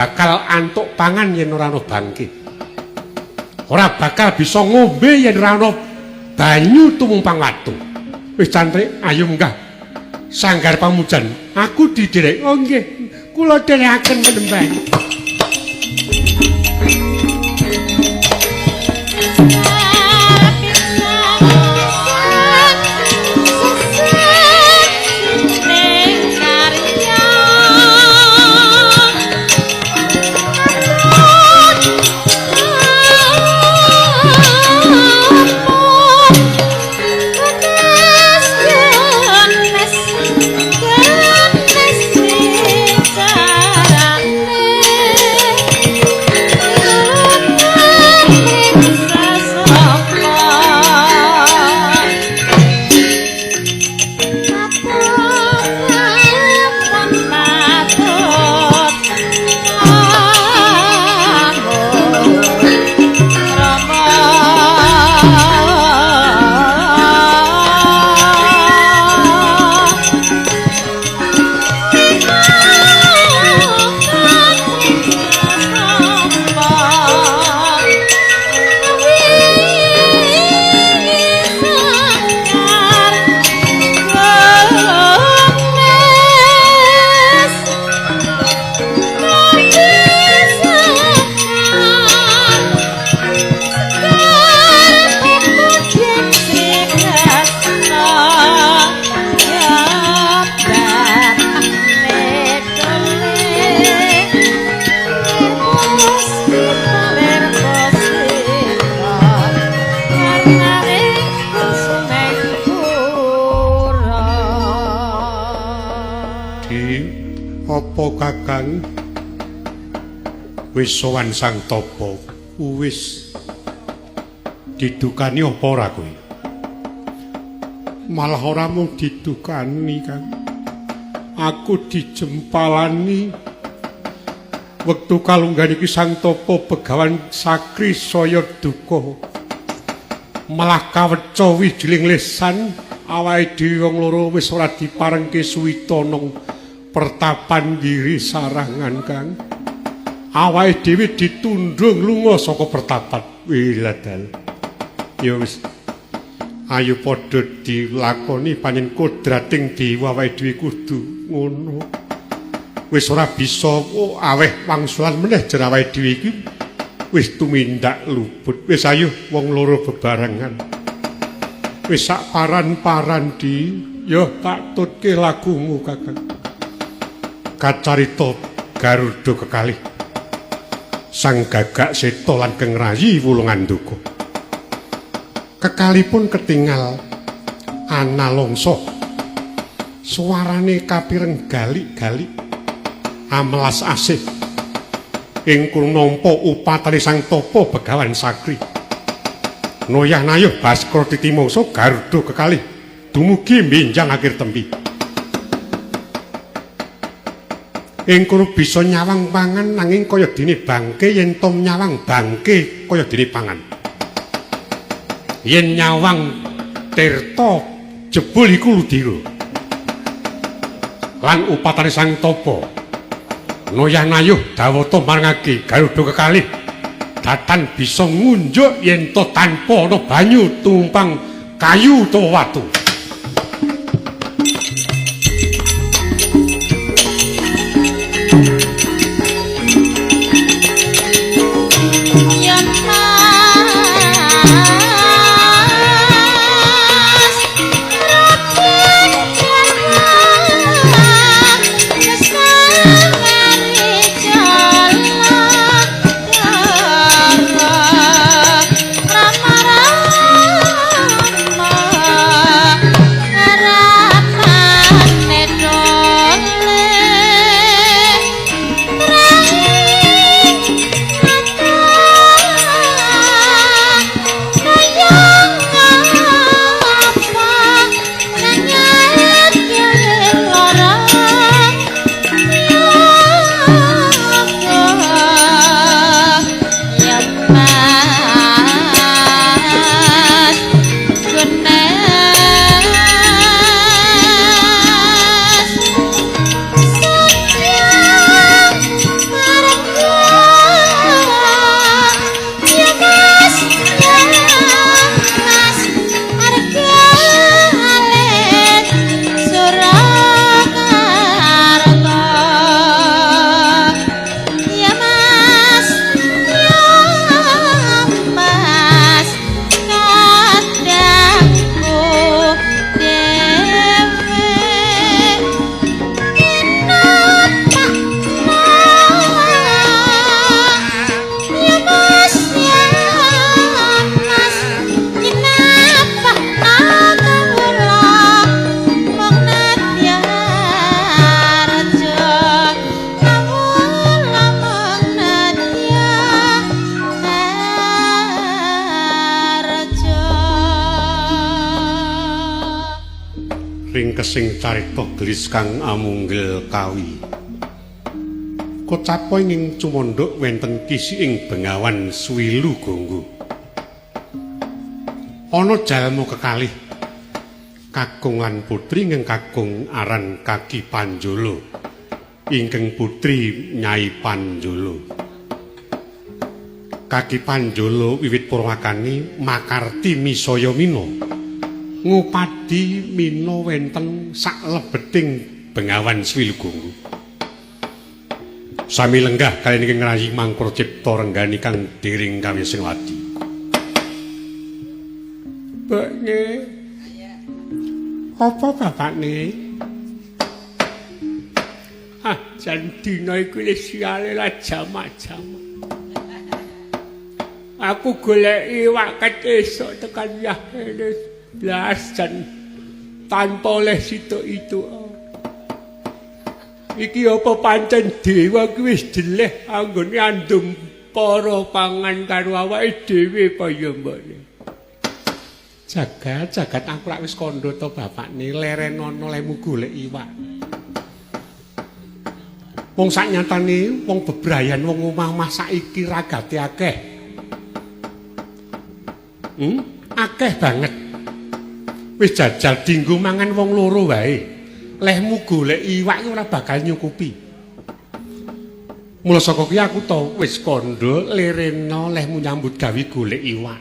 Bakal antuk pangan yen ora ana bangke. Ora bakal bisa ngombe yen ora ana banyu tumumpang watu. Wis cantrik, ayo munggah sanggar pamujan. Aku diderek. Oh nggih, kula dherekaken penemban. Kakang wis sowan Sang Tapa, wis didukani apa ora kowe? Malah ora mung didukani, Kang. Aku dijempalani. Wektu kalunggan iki Sang Tapa Begawan Sakri saya duka. Malah kaweca wijiling lesan awake dhewe wong loro wis ora diparengke suwita nang pertapan diri sarangan, Kang. Awake dhewe ditundhung lunga saka pertapan. Wiladal. Ya wis. Ayo padha dilakoni pancen kodrating dewa awake dhewe kudu ngono. Wis ora bisa aweh wangsulan meneh jer awake dhewe iki wis tumindak luput. Wis ayo wong loro bebarengan. Wis sak paran-paran di, ya tak tutke lagumu, Kakang. Kacarita Garuda kekalih Sang Gagak Seta lan Keng Rayi Wulung Andaka. Kekalipun ketingal analongsa, suarane kapireng galik-galik amelas asih ingkang nampa upatane Sang Tapa Begawan Sakri. Noyah nayuh Baskara titimangsa Garuda kekalih dumugi benjang akhir tempi. Ing kono bisa nyawang pangan nanging kaya dene bangke yen to nyawang bangke kaya dene pangan. Yen nyawang tirta jebul iku ludira. Lan upatane Sang Tapa noyah nayuh dawata marangake Garuda kekalih datan bisa ngunjuk yen to tanpa ana banyu tumpang kayu utawa watu. Rama Rama. Ringkesing carita gelis kang amunggel kawi. Kocapa ing cumandhuk wenten kisi ing Bengawan Suwilu Gonggo. Ana jalma kekalih kagungan putri ingkang kakung aran Kaki Panjolo, ingkang putri Nyai Panjolo. Kaki Panjolo wiwit purwakani makarti misaya mina. Ngupadi mina wenten saklebeting Bengawan Suwilu Gonggo. Sami lenggah kaliyan ingkang ngrayi mangkur cipta renggani kang diring kawising ladi. Bapakne. Apa bapakne? Ah, jan dina iku wis siale lah jamak-jamak. Aku golek iwak ket esuk tekan yah blas jan tanpa oleh situk itu. Iki apa pancen dewa ki wis jeleh anggone andum para pangan karo awake dhewe apa ya mbokne. Jagat jagat aku lak wis kandha to bapakne lerenono lemu golek iwak. Wong sak nyatane wong bebrayan wong omah-omah saiki ragate akeh. Akeh banget. Wis jajal dinggo mangan wong loro wae. Lehmu golek iwak iki ora bakal nyukupi. Mula saka kuwi aku to wis kandha lerena lehmu nyambut gawe golek iwak.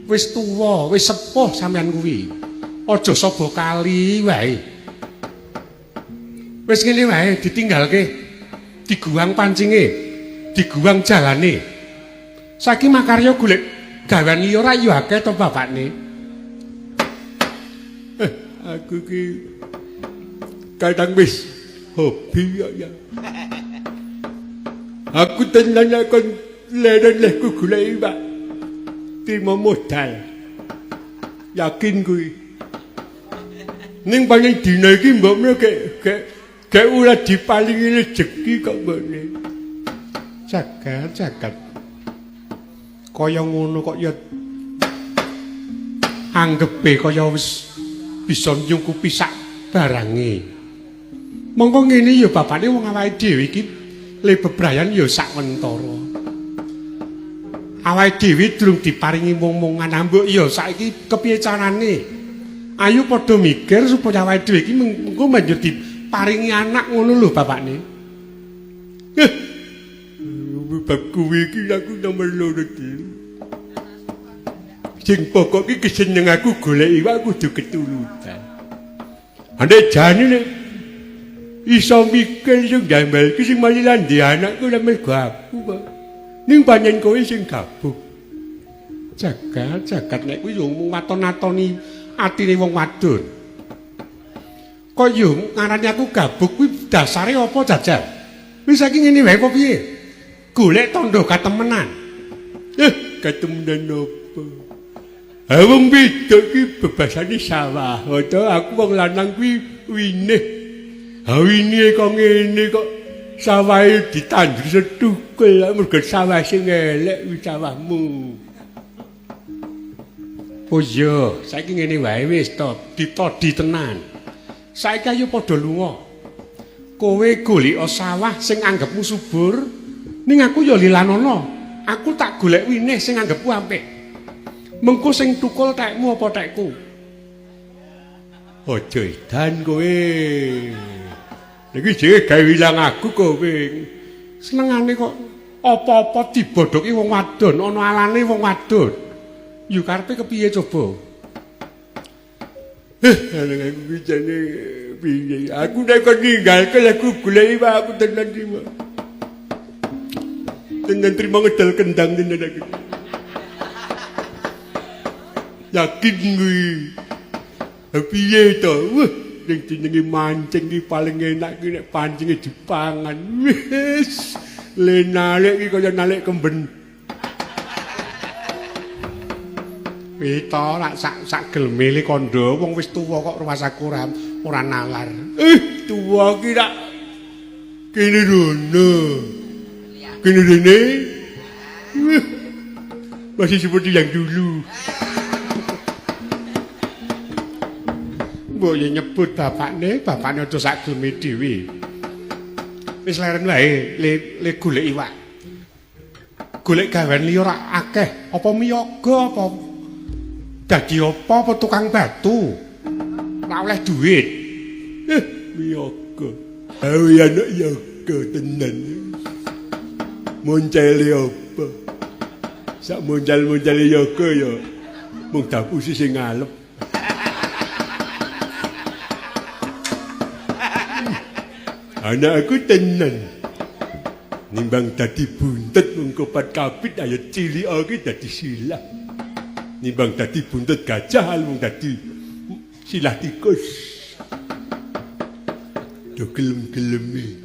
Wis tuwa, wis sepuh sampean kuwi. Aja saba kali wae. Wis ngene wae ditinggalke. Diguwang pancinge, diguwang jalane. Saiki makarya golek gawean liya ora ya akeh to bapakne. Aku ki kadang wis hobi ya. Aku tenan kon leren lehku golek iwak. Trimo modal. Yakin kuwi. Ning paling dina iki mbokne gek ora diparingi rejeki kok mbokne. Jagat jagat. Kaya ngono kok ya anggepe kaya wis bisa nyukupi sak barange. Mongko ngene ya bapakne wong awake dhewe iki le bebrayan ya sak wentara. Awake dhewe durung diparingi mung-mungan ambuk ya saiki kepiye carane? Ayo padha mikir supaya awake dhewe iki mengko banjur diparingi anak ngono lho bapakne. Bab kuwi iki aku nomor loro iki. Sing pokok iki keseneng aku golek iwak kudu ketulutan. Andek jane nek iso mikir sing jambal iki sing mali lan di anakku lha mergo aku kok. Ning pancen kowe sing gabuk. Jagat jagat nek kuwi yo mung waton-atoni atine wong wadon. Kok yo ngarani aku gabuk kuwi dasare apa jajal? Wis saiki ngene wae apa piye? Golek tandha katemenan. Katemenan apa? Ha wong wedok iki bebasane sawah. To aku wong lanang kuwi winih. Ha winihe kok ngene kok sawahe ditandur setukul mergo sawah sing elek kuwi sawahmu. Oh iya, saiki ngene wae wis to, ditodi tenan. Saiki ayo padha lunga. Kowe goleka sawah sing anggepmu subur, ning aku ya lilanono. Aku tak golek winih sing anggepku apik. Mengko sing tukul tekmu apa tekku? Aja edan kowe. Iki dhewe gawe ilang aku kowe. Senengane kok apa-apa dibodhoki wong wadon, ana alane wong wadon. Yo karepe kepiye coba? Aku iki jane piye? Aku nek kon ninggalke aku golek iwak aku tenan trimo. Tenan trimo ngedol kendang tenan aku. Yakin kuwi. Piye to? Wah, ning jenenge mancing iki paling enak iki nek pancinge dipangan. Wis, le nalik iki kaya nalik kemben. Wita lak sak geleme le kandha wong wis tuwa kok rumasaku ora nalar. Tuwa iki rak kene rono. Kene rene. Masih seperti yang dulu. Mbok ya nyebut bapakne, bapakne aja sak geleme dhewe. Wis leren wae le golek iwak. Golek gawean liya ora akeh, apa miyaga apa dadi apa tukang batu. Ora oleh duit. Miyaga. Awe anak yaga tenan. Moncele apa? Sak moncal-moncale yaga ya mung dapusi sing ngalep. Anak aku tenan. Nimbang dadi buntet mung kopat kapit ayo cilik iki dadi silah. Nimbang dadi buntet gajah mung dadi silah tikus. Do gelem-geleme.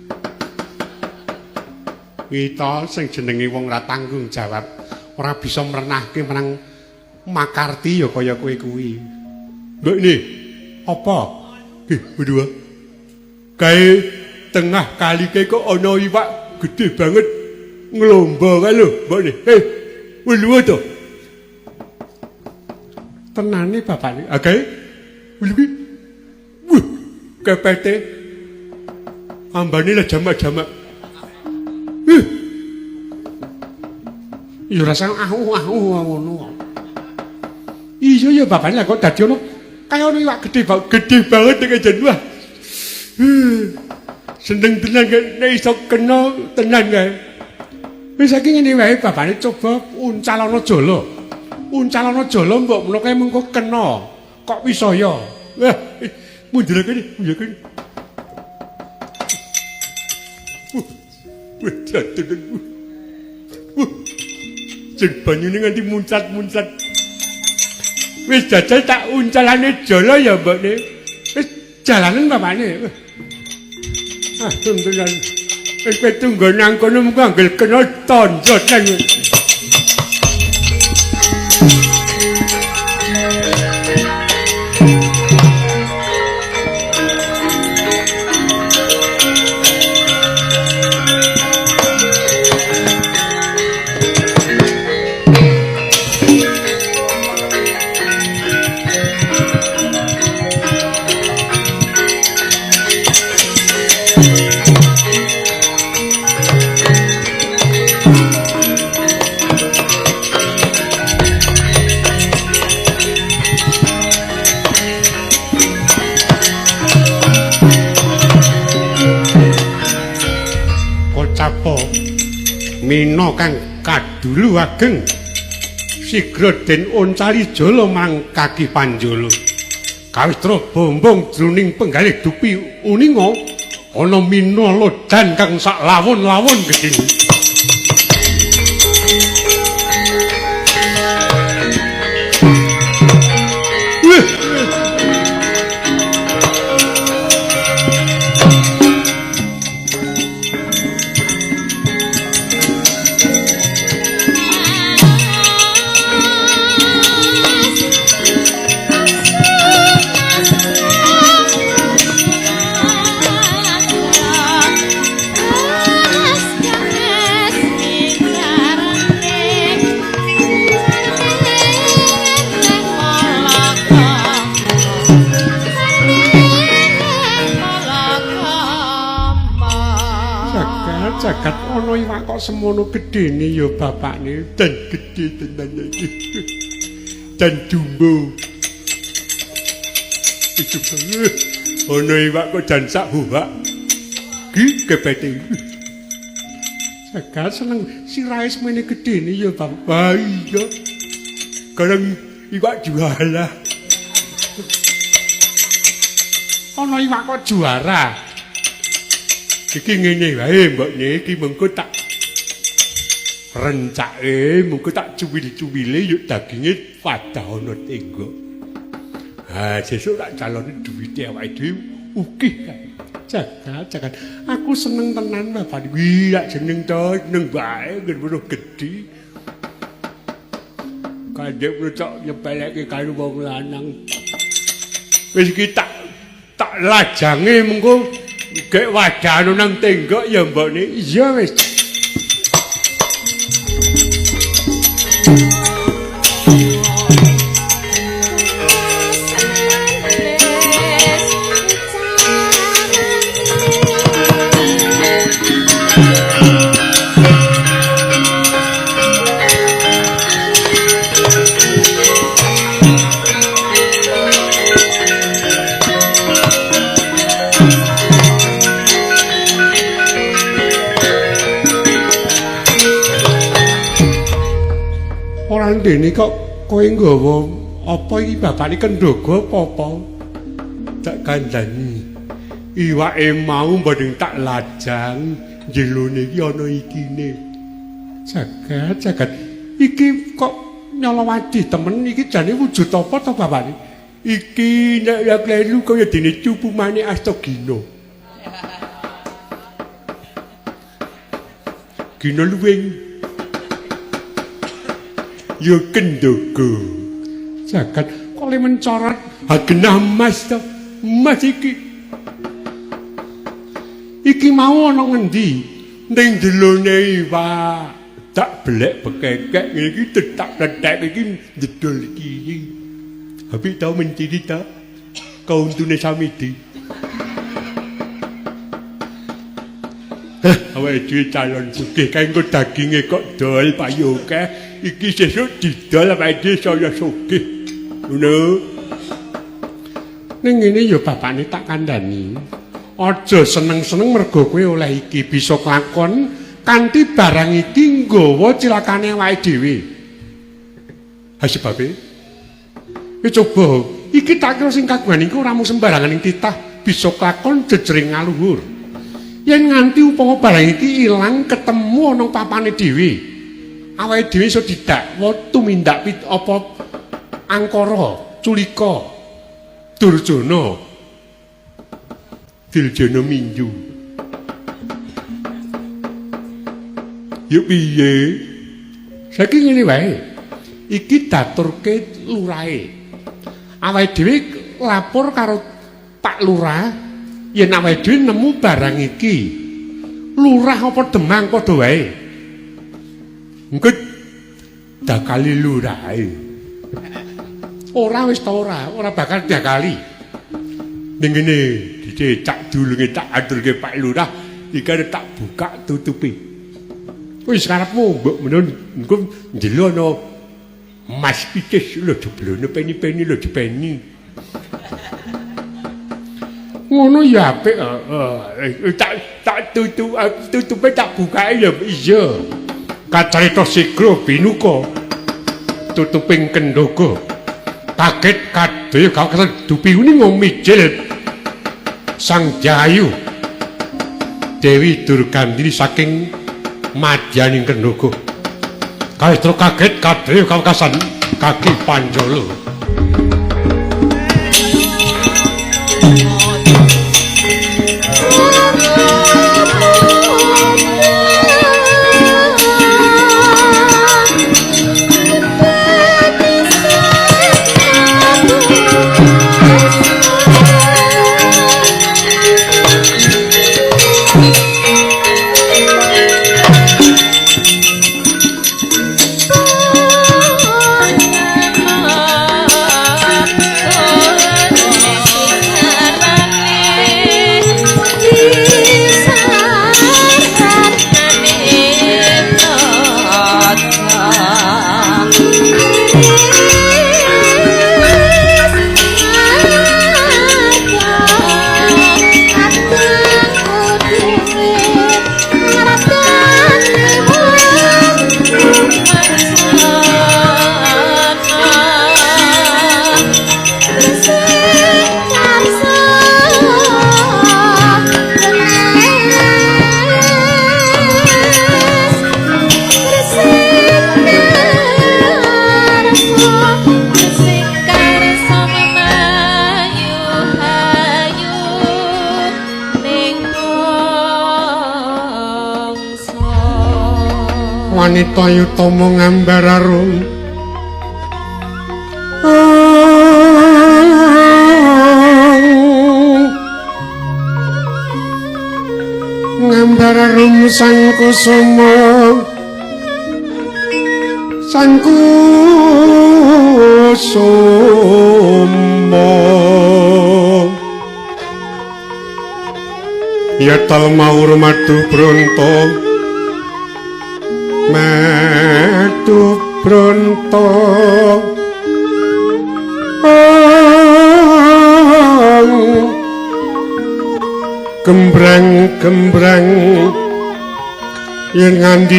Wita sing jenenge wong ora tanggung jawab, ora bisa mrenahke marang makarti ya kaya kowe kuwi. Mbok ne, apa? Nggih, berdua. Kae tengah kali kae kok ana iwak gede banget nglombo kae lho, mbok ne. Welu to. Tenane bapakne. Ah kae welu ki. Wuh, kepete. Ambane lah jamak-jamak. Ya rasa ahu-ahu ngono. Iya ya bapakne lah kok dadi ono kaya ono iwak gede banget, gede banget nek jan wah. Seneng tenan nek iso kena tenan kae. Wis saiki ngene wae bapakne coba uncalana jala. Uncalana jala mbok menawa kae mengko kena. Kok bisa ya? Wah, mundur kene, mundur kene. Wah, jatuh. Wah. Sing banyune nganti muncat-muncat. Wis jajal tak uncalane jala ya mbokne. Wis jalanen bapakne. Ah, tenan. Wis kowe tunggu nang kono mung anggel kena tandha nang. Mina kang kadulu ageng sigra den oncali jala marang kaki Panjala. Kawistra bombong jroning penggalih dupi uninga ana mina lodan kang sak lawon-lawon gedhe. Jagat ana iwak kok semono gedene ya bapakne. Dan gedhe tenan iki. Dan jumbo. Itu ana iwak kok jan sak huwak. Ki kepete. Jagat seneng sirahe semene gedene ya bapak. Wah iya. Kadang iwak juara. Ana iwak kok juara. Iki ngene wae mbokne iki mengko tak rencake, mengko tak cuwil-cuwile yuk daginge padha ana tenggok. Ha, sesuk tak calone duwite awake dhewe ukih. Jagat, jagat. Aku seneng tenan bapak. Kuwi tak seneng to, seneng wae nggen weruh gedhi. Kandhek tok nyepeleke karo wong lanang. Wis iki tak lajange mengko gek wadano nang tenggok ya mbokne. Iya wis. Ora ndene kok kowe nggawa apa iki bapakne kendhaga apa-apa? Tak kandhani. Iwake mau mboten tak lajang, jelone iki ana ikine. Jagat, jagat. Iki kok nyolowadi temen iki jane wujud apa to bapakne? Iki nek ya kleru kaya dene cupu manik Astagina. Gina luwing. Ya kendhaga. Jagat kok le mencorot. Ha genah emas to. Emas iki. Iki mau ana ngendi? Ning jelone iwak. Tak belek bekekek ngene iki tetak-tetek iki jedul iki. Tapi tau menciri ta? Kauntune Samidi. Heh, awake dhewe calon sugih kae engko daginge kok dol payu akeh. Iki sesuk didol awake dhewe saya sugih. Ngono. Ning ngene ya bapakne tak kandhani. Aja seneng-seneng mergo kowe oleh iki bisa kelakon kanthi barang iki nggawa cilakane awake dhewe. Ha sebabe? Ya coba, iki tak kira sing kagungan iki ora mung sembarangan ing titah bisa kelakon jejering ngaluhur. Yen nganti upama barang iki ilang ketemu ana papane dhewe, awake dhewe iso didakwa tumindak apa angkara, culika, durjana. Durjana minju. Yuk piye? Saiki ngene wae. Iki daturke lurahe. Awake dhewe lapor karo Pak Lurah yen awake dhewe nemu barang iki. Lurah apa Demang padha wae. Engko dakali lurahe. Ora wis ta ora, ora bakal dakali. Ning ngene dicecak dulunge tak aturke Pak Lurah, iki tak buka tutupi. Wis karepmu mbok menawa engko njelo ana mas picis lho jeblone peni-peni lho jepeni. Ngono ya apik. Tak tutup tutupe tak bukake ya iya. Kacarita sigra binuka tutuping kendhaga. Kaget kadaya kaketan dupi uninga mijil Sang Jayu Dewi Durgandini saking madyaning kendhaga. Kaistra kaget kadaya kawekasan kaki Panjala. Wanita yutama ngambar arum ngambar arum sang kusuma sang kusuma yetal maur madu bronto madu bronto gembrang-gembrang yen ngandika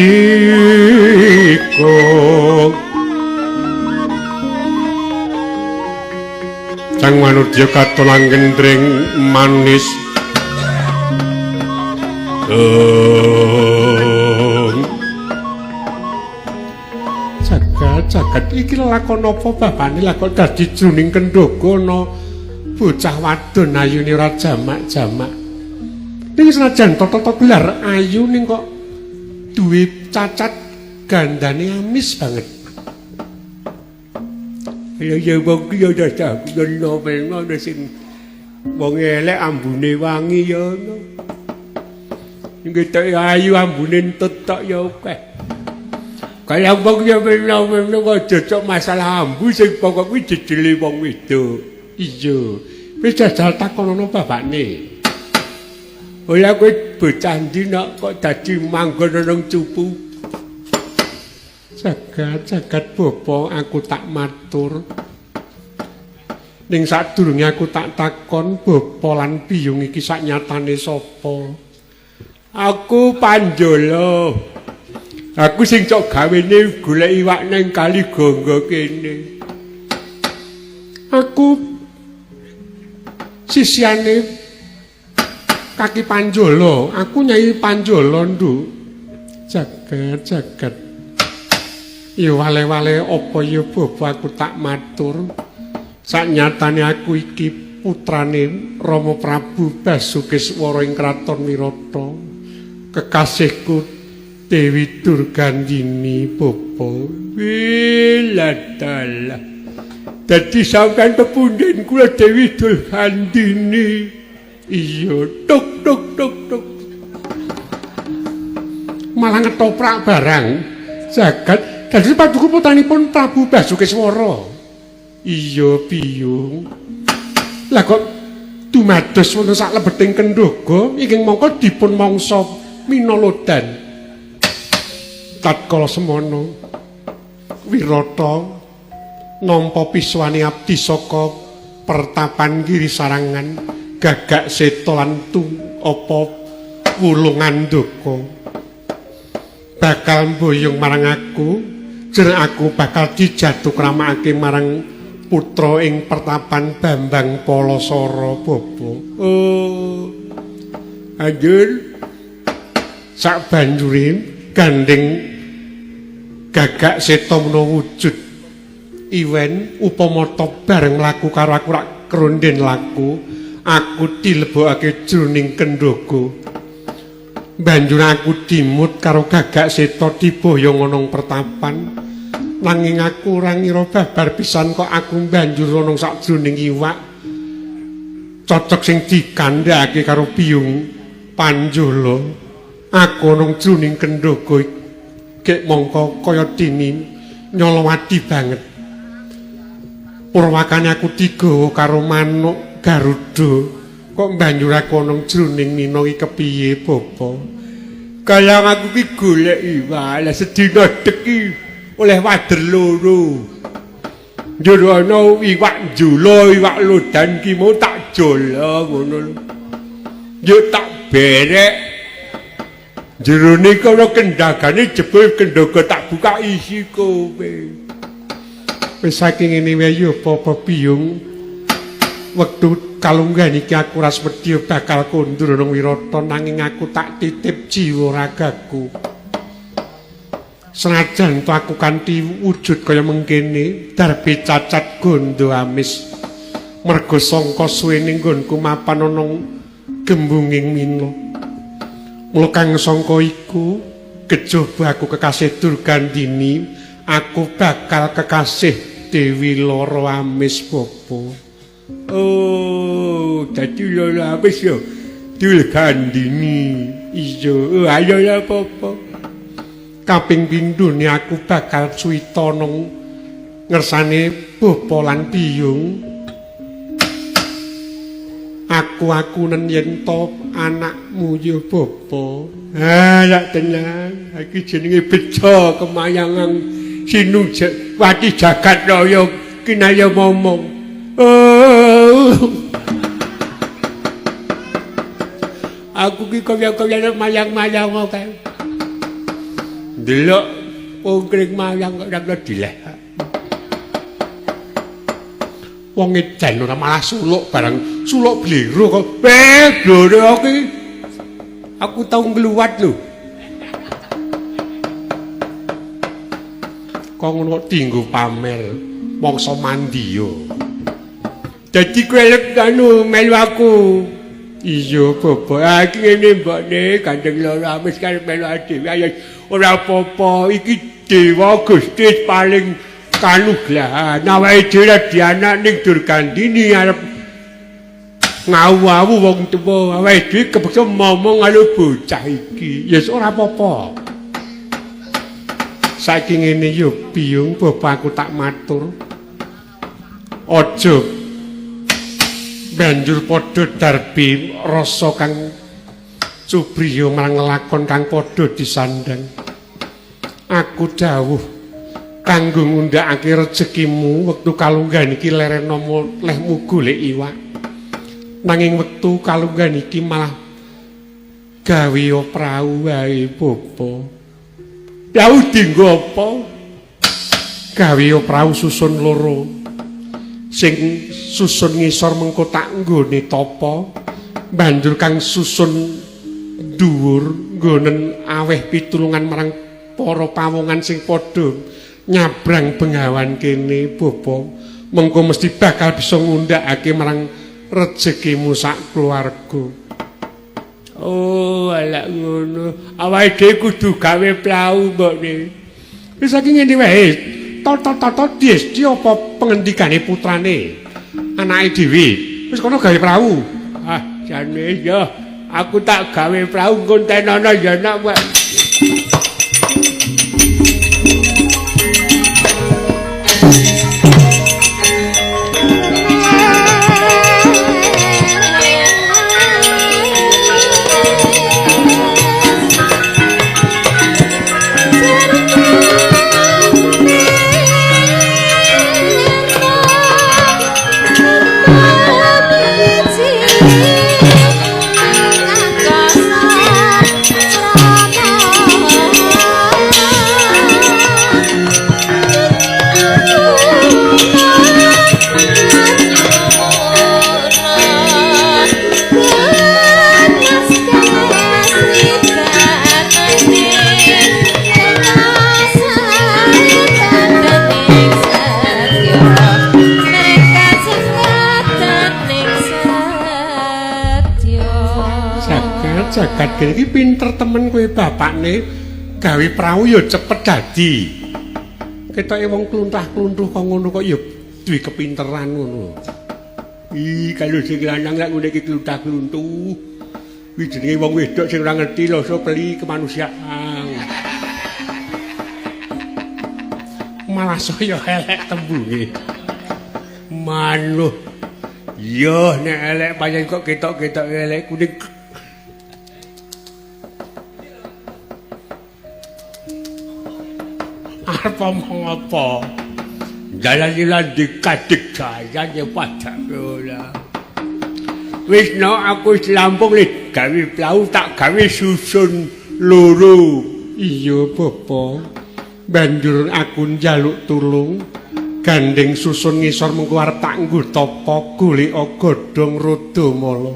Sang manudya katon anggendring manis. Jagat jagat iki lakon apa bapane lah kok dadi jroning kendhaga ana bocah wadon ayune ora jamak-jamak. Ning senajan tata gelar ayu ning kok duwe cacat gandane amis banget. Ya ya wong ki ya dadak ngono sing wong elek ambune wangi ya ngono. Ngetok ayu ambune entut tok ya akeh. Kaya wong ya meno-meno aja cok masalah ambu sing pokok kuwi jejele wong wedok. Iya. Wis jajal takonono bapakne. Ora kowe bocah ndi nak kok dadi manggon nang cupu. Jagat jagat bapa aku tak matur. Ning sadurunge aku tak takon bapa lan biyung iki saknyatane sapa? Aku Panjala. Aku sing cok gawene golek iwak nang kali Gangga kene. Aku sisiane kaki Panjala, aku Nyai Panjala, Nduk. Jagat jagat. Ya wale-wale apa ya bapa aku tak matur. Saknyatane aku iki putrane Rama Prabu Basukeswara ing Kraton Wirata. Kekasihku Dewi Durgandini bapa. Wiladalah. Dadi sampean pepunden kula Dewi Durgandini. Iya, tuk tuk tuk tuk. Malah ngetoprak barang. Jagat dadi paduka putranipun Prabu Basukeswara. Iya, biyung. Lah kok dumados wonten sak lebeting kendhaga ingkang mangka dipun mangsa minolodan. Tatkala semono Wirata nampa piswane abdi saka pertapan Giri Sarangan gagak seta lan apa wulung andaka bakal mboyong marang aku, jer aku bakal dijatukramakake marang putra ing pertapan Bambang Palasara bapa. Oh, anjur sak banjure gandeng gagak seta menawa wujud iwen upama ta bareng mlaku karo aku rak kronden laku, aku dilebokake jroning kendhaga. Banjur aku dimut karo gagak seta diboyong ana pertapan. Nanging aku ora ngira babar pisan kok aku banjur ana sakjroning iwak. Cocok sing dikandhakake karo biyung Panjala. Aku ana jroning kendhaga gek mongko kaya dene nyolowati banget. Purwakane aku digawa karo manuk Garuda. Kok banjur aku ana jroning mina iki kepiye bapa? Kalang aku ki golek iwak, lah sedina dek ki oleh wader loro. Njur ana iwak njula, iwak lodan ki mau tak jala ngono lho. Yo tak berek. Jerone kono kendagane jebul kendhaga tak buka isi kowe. Wis saking ngene wae ya apa biyung. Wektu kalungguhan iki aku ora semedya bakal kondur nang Wirata, nanging aku tak titip jiwa ragaku. Senajan to aku kanthi wujud kaya mengkene, darbe cacat gondo amis. Merga sangka suwene nggonku mapan ana gembunging mina. Mula kang sangka iku kejaba aku kekasih Durgandini, aku bakal kekasih Dewi Loro Amis bapa. Oh, dadi Loro Amis ya Durgandini. Iya, ayo ya apa-apa. Kaping pindhone aku bakal suwita nang ngersane bapa lan biyung. Aku nen yen to anakmu ya bapa. Ha, ya tenan. Iki jenenge bejo kemayangan sinu wati jagat raya kinaya momong. Oh. Aku ki kaya-kaya mayang-mayang kae. Ndelok pungkring mayang kok ora dileh. Wong edan ora malah suluk barang suluk blero kok. Blero iki. Aku tau ngluwat lho. Kok ngono dinggo pamer mangsa mandi yo. Dadi kowe anu melu aku. Iya, Bapak. Ah iki ngene mbokne, gandeng loro amis karep melu dhewe. Ayo ora apa-apa, iki dewa Gusti paling kanugrahan. Awake dhewe dianak ning Durgandini arep ngawu-awu wong tuwa. Awake dhewe kepeksa momong karo bocah iki. Ya ora apa-apa. Saiki ngene yo Biyung, bapak aku tak matur. Aja banjur padha darbi rasa kang cubriya marang lakon kang padha disandang. Aku dawuh kanggo ngundhakake rejekimu wektu kalunggahan iki lerena lehmu golek iwak. Nanging wektu kalunggahan iki malah gawe prau wae, Bapa. Prau dinggo apa? Gawe prau susun loro. Sing susun ngisor mengko tak nggone tapa, banjur kang susun dhuwur nggonen aweh pitulungan marang para pawongan sing padha nyabrang bengawan kene, Bapa. Mengko mesti bakal bisa ngundhakake marang rejekimu sak keluarga. Oh, alak ngono. Awake dhewe kudu gawe prau mbokne. Wis saiki ngene wae. Toto-toto desti apa pengendikane putrane? Anake dhewe. Wis kono gawe prau. Ah, jane ya. Aku tak gawe prau ngontenono ya nak. Jagat kene iki pinter temen kowe bapakne gawe prau ya cepet dadi. Ketoke wong kluntah-kluntuh kok ngono kok ya duwe kepinteran ngono. Ih, kalau sing lanang lak ngene iki kluntah-kluntuh. Kuwi jenenge wong wedok sing ora ngerti rasa peli kemanusiaan. Malah saya elek tembunge. Manuh. Yo nek elek pancen kok ketok-ketok elek kuning. Arep omong apa? Jalan-jalan dikadik saya ya pada ora. Wis no aku wis lampung le gawe plau tak gawe susun loro. Iya, Bapak. Banjur aku njaluk tulung gandeng susun ngisor mengko arep tak nggo tapa golek godhong rodamala.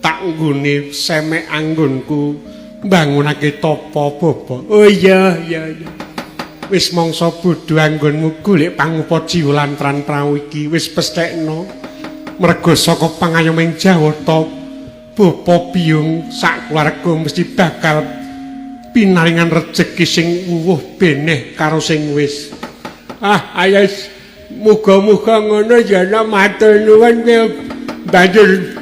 Tak nggone semek anggonku mbangunake tapa, Bapak. Oh iya, iya, iya. Wis mangsa bodho anggonmu golek pangupa jiwa lantran prau iki wis pesthekno. Merga saka pangayoming Jawata Bapa Biyung sak keluarga mesti bakal pinaringan rejeki sing wuwuh beneh karo sing wis. Ah, ayo muga-muga ngono ya nak matur nuwun kowe banjur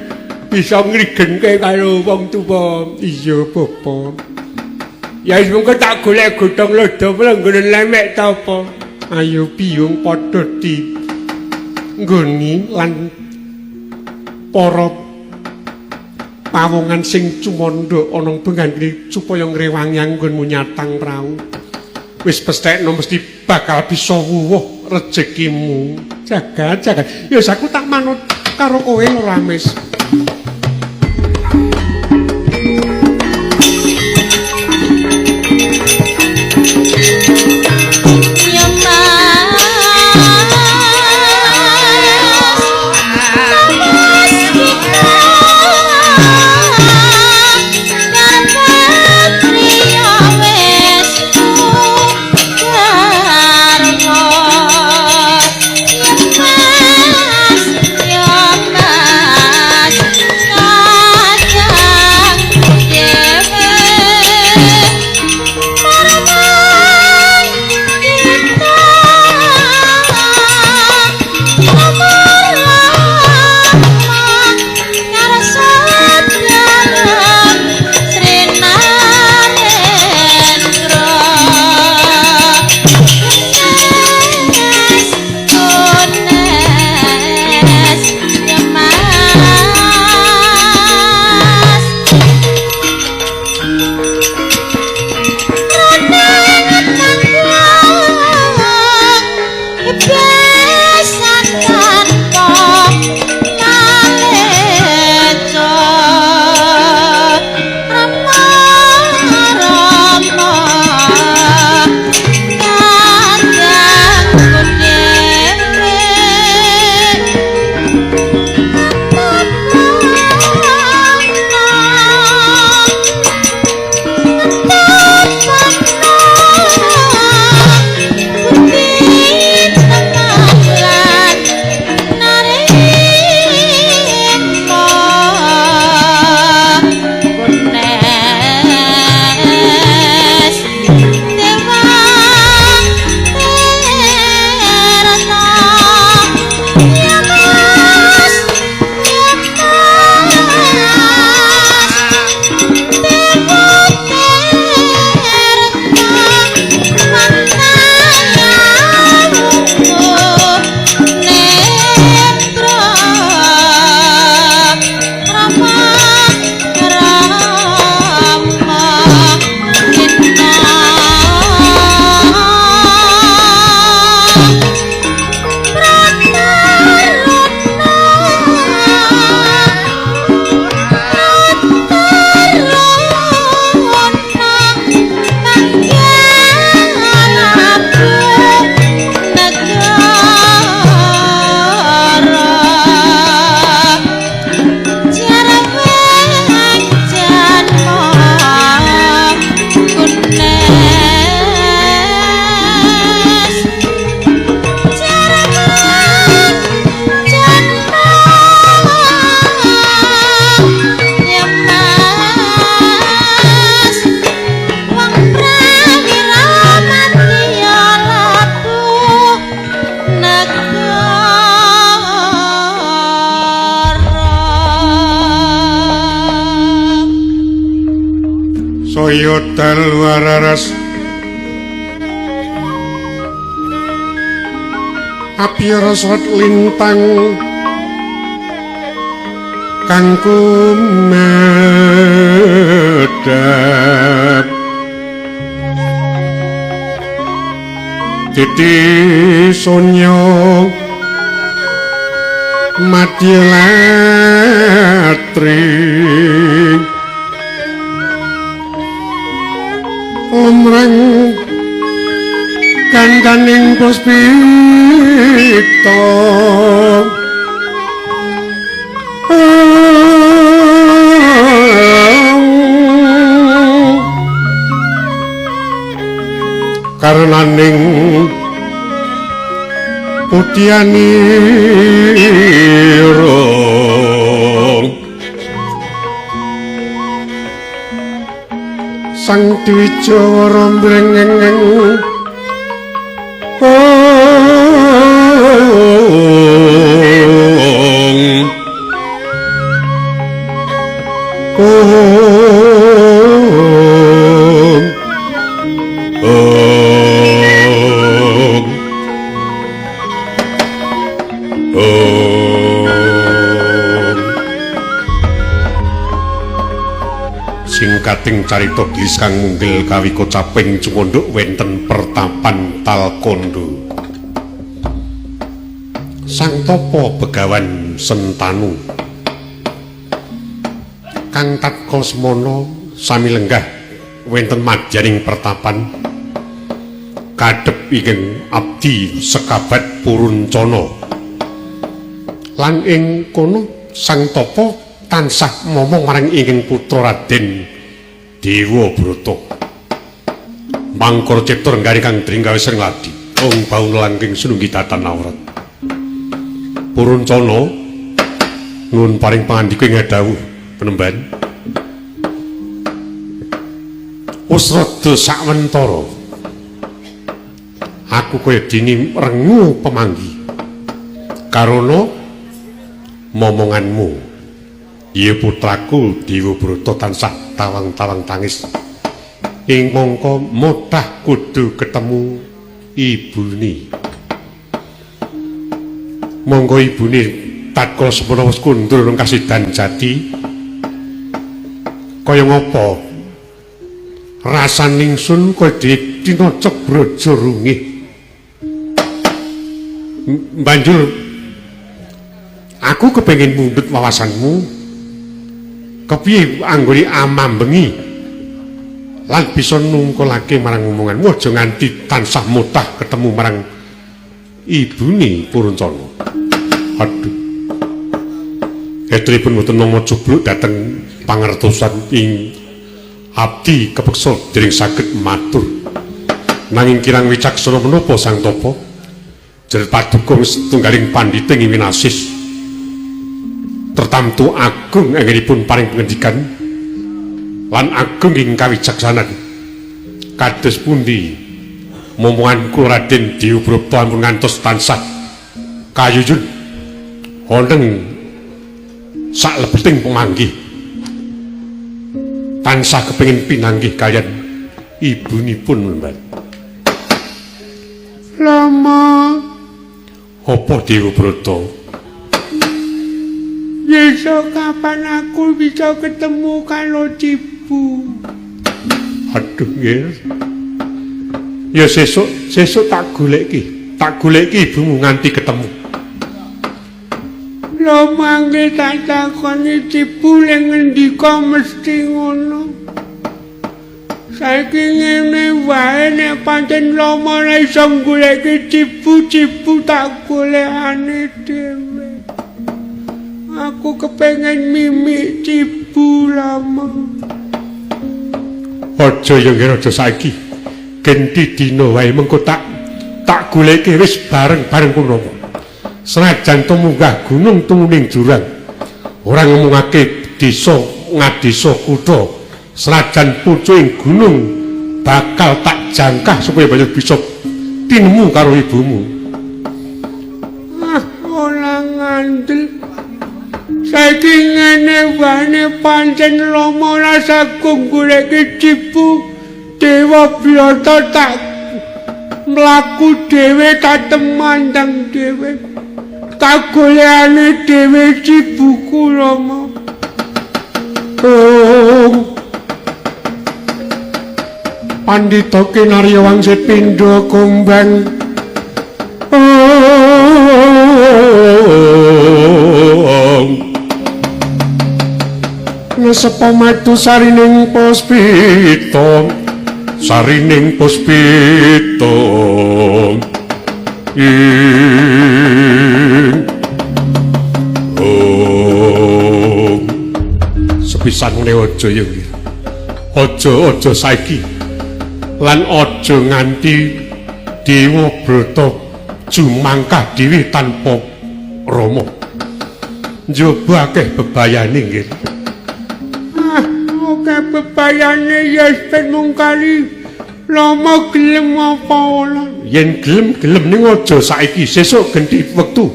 bisa ngrigenke karo wong tuwa. Iya, Bapa. Ya wis mengko tak golek godhong lodho nggone lemek ta apa. Ayo Biyung padha di nggoni lan para pawongan sing cumandha ana bengan kene supaya ngrewangi anggonmu nyatang prau. Wis pesthekno mesti bakal bisa wuwuh rejekimu. Jagat, jagat. Ya wis aku tak manut karo kowe ora Rames. Ya Mas. Kaya dalu araras api resot lintang kang kumedhap titi sonya madya latri umrang kandaning puspita karenaning putianira Sang Dwijawara mrengeng singkating carita gelis kang munggil kawikocaping cumundhuk wenten pertapan Talkondo. Sang Tapa Begawan Sentanu kang tatkala semana sami lenggah wenten madyaning pertapan kadhep ingkang abdi sekabat Puruncana. Lan ing kono Sang Tapa tansah momong marang ingkang putra Raden Dewa Brata. Mangkara cipta renggari kang dringgawe sring ladi ong baun langking sununggi datan awrat. Puruncana nuwun paring pangandika ing dawuh penemban. Wis rada sawentara aku kaya dene rengu pemanggi karana momonganmu. Iya putraku Dewa Brata tansah tawang-tawang tangis ing mangka motah kudu ketemu ibune. Monggo ibune tatkala semana wis kundur nang kasidan jati kaya ngapa rasaning sun kaya tinocok braja rungih. Banjur aku kepengin mundhut wawasanmu kepiye anggone amambengi lan bisa nungkulake marang omonganmu aja nganti tansah mutah ketemu marang ibune Puruncana. Aduh, etripun mboten nampa jubluk dhateng pangertosan ing abdi kepeksa dereng saged matur. Nanging kirang wicaksana menapa Sang Tapa? Jer paduka setunggaling pandhita ing winasis tertamtu agung anggenipun paring pengendikan lan agung ing kawicaksanan. Kados pundi momongan kula Raden Dewa Brata ampun ngantos tansah kayuyun wonten saklebeting pemanggih tansah kepengin pinanggih kaliyan ibunipun Mbah. Lama apa Dewa Brata? Besok kapan aku bisa ketemu karo Cibu? Aduh nggih. Ya sesuk, sesuk tak goleki. Tak goleki ibumu nganti ketemu. Lho mangke tak takoni Cibu ning ngendika mesti ngono. Saiki ngene wae nek pancen lama ora iso goleki Cibu, Cibu tak golekane dhewe. Aku kepengen mimik Cibu lama. Aja ya nggih aja saiki. Genti dina wae mengko tak goleke wis bareng-bareng kono. Senajan to munggah gunung tumuning jurang. Ora ngomongake desa ngadesa kutha. Senajan pucuking gunung bakal tak jangkah supaya banjur bisa tinemu karo ibumu. Ah, ora ngandel. Saiki ngene wae pancen Rama ora sagung goleki Cibu. Dewa Brata tak mlaku dhewe tak temandang dhewe. Tak golekane dhewe Cibuku Rama. Oh. Pandhita kinarya wangsit pindha kumbang. Nesepa madu sarining puspita, sarining puspita. Oh. Sepisan ngene aja ya nggih. Aja saiki. Lan aja nganti Dewa Brata jumangkah dhewe tanpa Rama. Njaba akeh bebayane nggih. Ah, akeh bebayane ya ben mung kali Rama gelem apa ora? Yen gelem ning aja saiki, sesuk genti wektu.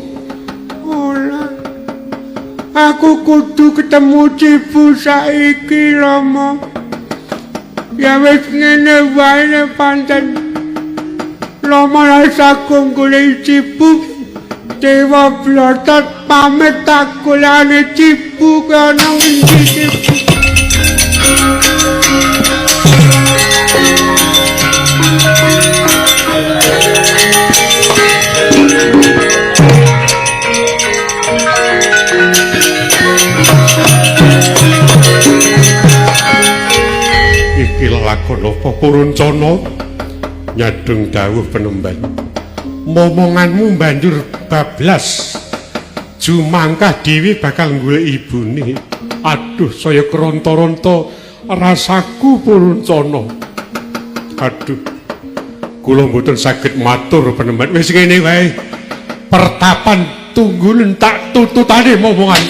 Ora. Aku kudu ketemu Cibu saiki Rama. Ya wis ngene wae pancen Rama ora sagung golek Cibu. Dewa Brata pamit tak golekane Cibu ana ngendi Cibu. Iki lakon apa Puruncana? Nyadeng dawuh penemban. Momonganmu banjur bablas. Jumangkah dhewe bakal golek ibune. Aduh, saya keronta-ronta rasaku Puruncana. Aduh, kula mboten saged matur penemban. Wis ngene wae. Pertapan tunggulen tak tututane momongan.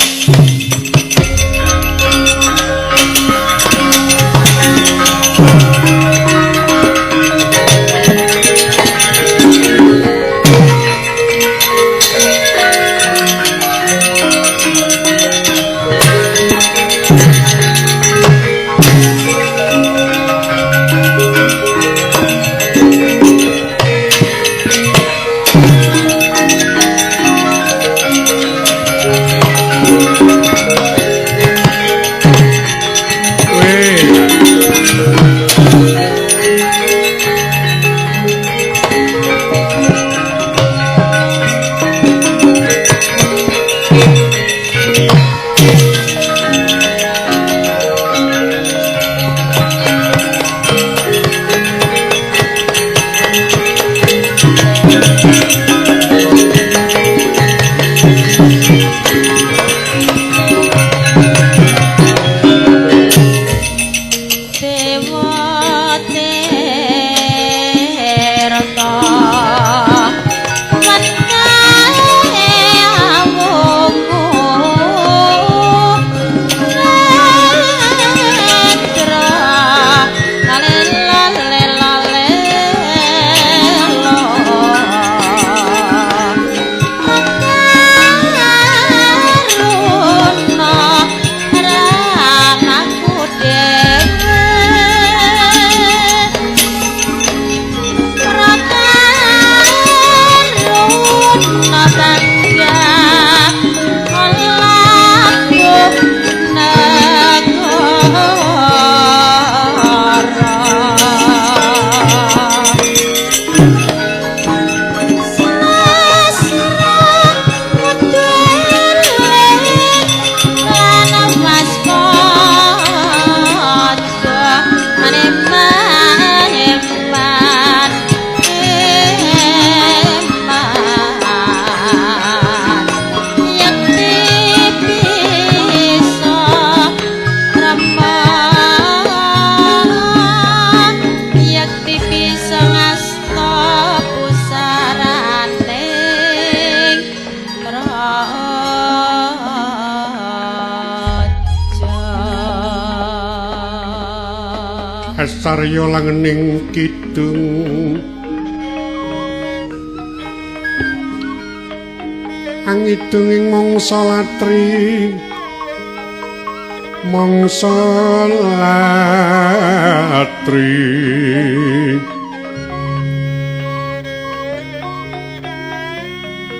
Sarya langening kidung angidung ing mangsa latri. Mangsa latri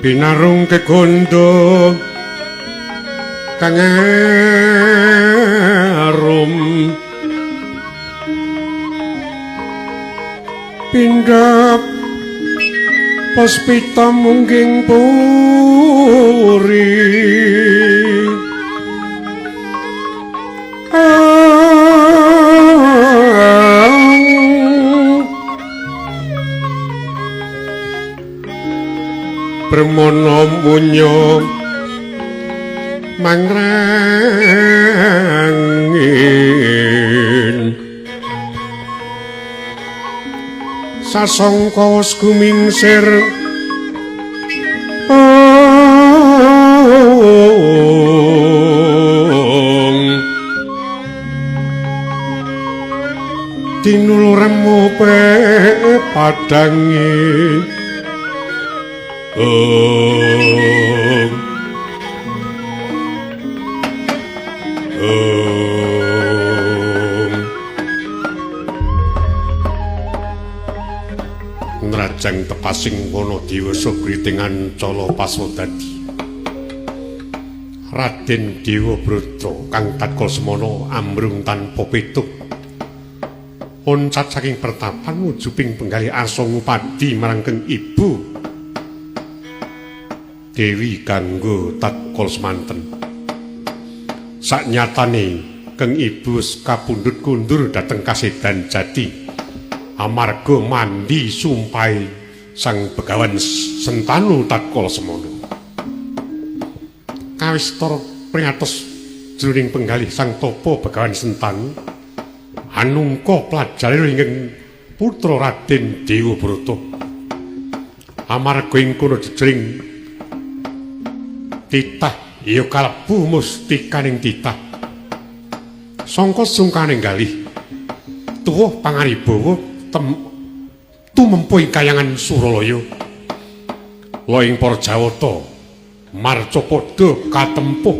binarung kegondo kang arum pindhap puspita mungging puri. Bremono munyo mangrangin sasongko wis gumingsir tinuluremu padange. Om Om Nrajang tepasing wana dewasa gritingan cala pasodadi Raden Dewabrata kang tatkala semana amrung tanpa petuk oncat saking pertapan wujuding penggalih arsa ngupadi marang keng ibu Dewi kanggo tatkala semanten. Saknyatane keng ibu kapundhut kundur dhateng kasedan jati amarga mandi sumpahe sang Begawan Sentanu tatkala semana. Kawistara pringatos jroning penggalih sang tapa Begawan Sentanu anungka plajare ingkang putra Raden Dewabrata. Amarga ing kono jejering titah ya kalebu mustikaning titah. Sangka sungkaning galih tuwuh pangaribawa tumempu ing kayangan Suralaya. La ing para Jawata marcapada katempuh